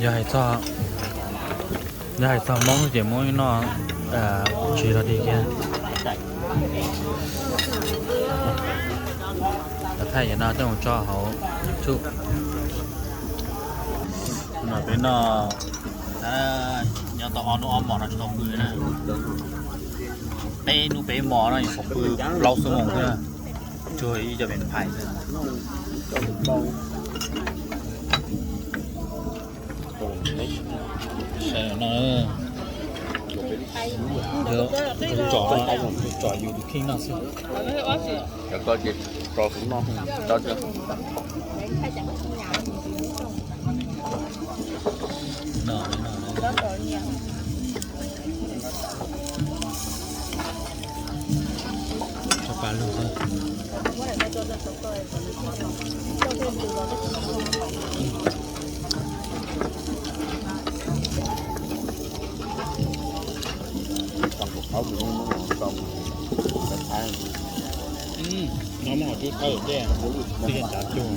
Yog hais txog, yog hais txog Hmoob ces Hmoob noj tsis los li kiag. Cov thaij no coj mus tso hauv YouTube. No peb noj, nyob tau ob hnub ob hmos no tsis tau pw na. Peb hnub peb hmos no nyuam qhuav pw plaub xuab moos xwb na. Tsuag ib co me phais xwb. Sawv no, tus tsom, tus tsom yus tus kheej noj xwb. Tso pa lug xwb. No muab hauv cub thawb dej, twb yeej tsav cuag.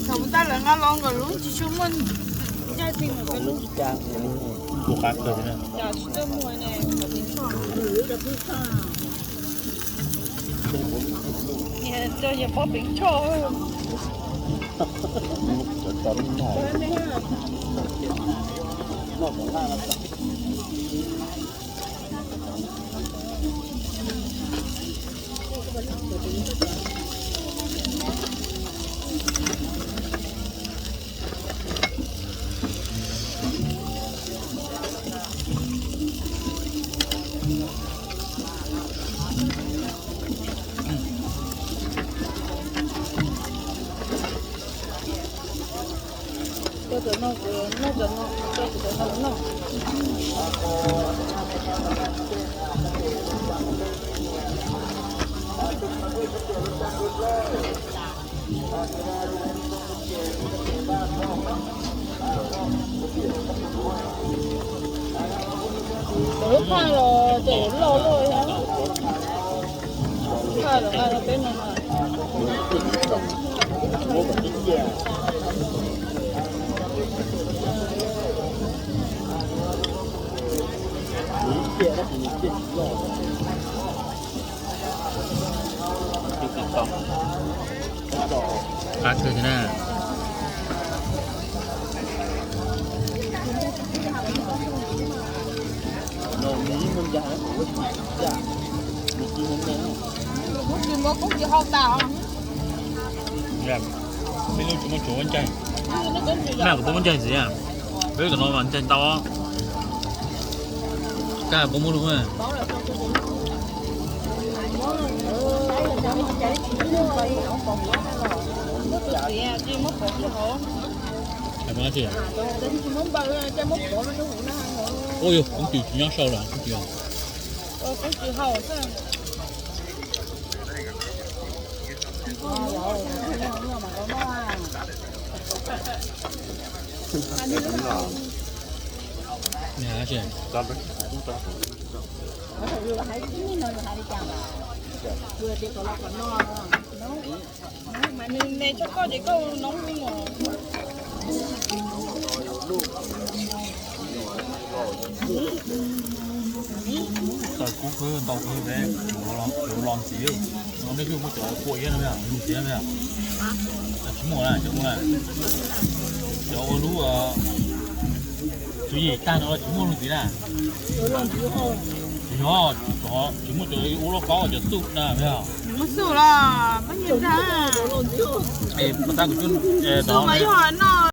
Thaum tab lawv nqa los nkawd lub tsis tshua muaj ncaj tseeb lub. Tus qab kawg li na. Tsis tshua muaj ne. Niag cov yawg pob peev choj. Cov no, cov no, cov no, cov no. Cov lub phaj los cov loj loj thiab. Phaj los nqa rau peb no mas. Qab kawg thiab na. Peb lub tsis muaj tsuav muab ncaig. Na kuv pub muab ncaig ntxiv. Peb lub tom no mas ncaig ntau. Kab puas muaj lub? Ua yog koob cws tsis nyob saud los koob cws. Nws me tshaj koj ces koj noob li mas. Taws kub khwb ntau khwb peb yuav los ntxiv, no nej kuj muab cov kua iab no lug ntxiv na. Tsis muaj na, cov ua lub tswv yim tag no los tsis muaj lug ntxiv na. Yog, tsis muaj cov ua lub qaub cov xuj na. Muaj xuj los, xub mas yog no